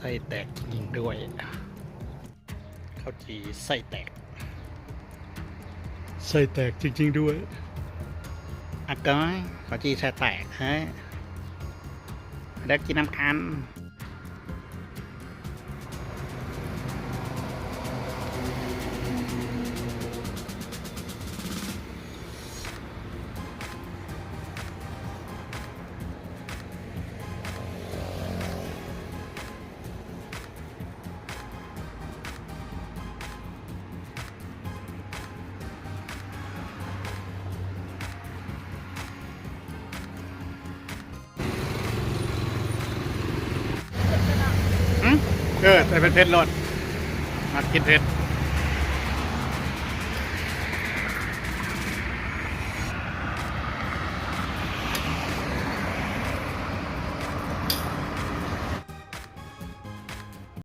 ໄສ້ແຕກຈິງໆດ້ວຍ ເຂົ້າຈີ່ໄສ້ແຕກ ໄສ້ແຕກຈິງໆດ້ວຍ ອາກອຍ ເຂົ້າຈີ່ໄສ້ແຕກເຮີ້ຍ ມາເດີກິນນຳກັນ. ຫື ເອີ ໃສ່ເຜັດໆໂລດ ມັກກິນເຜັດ.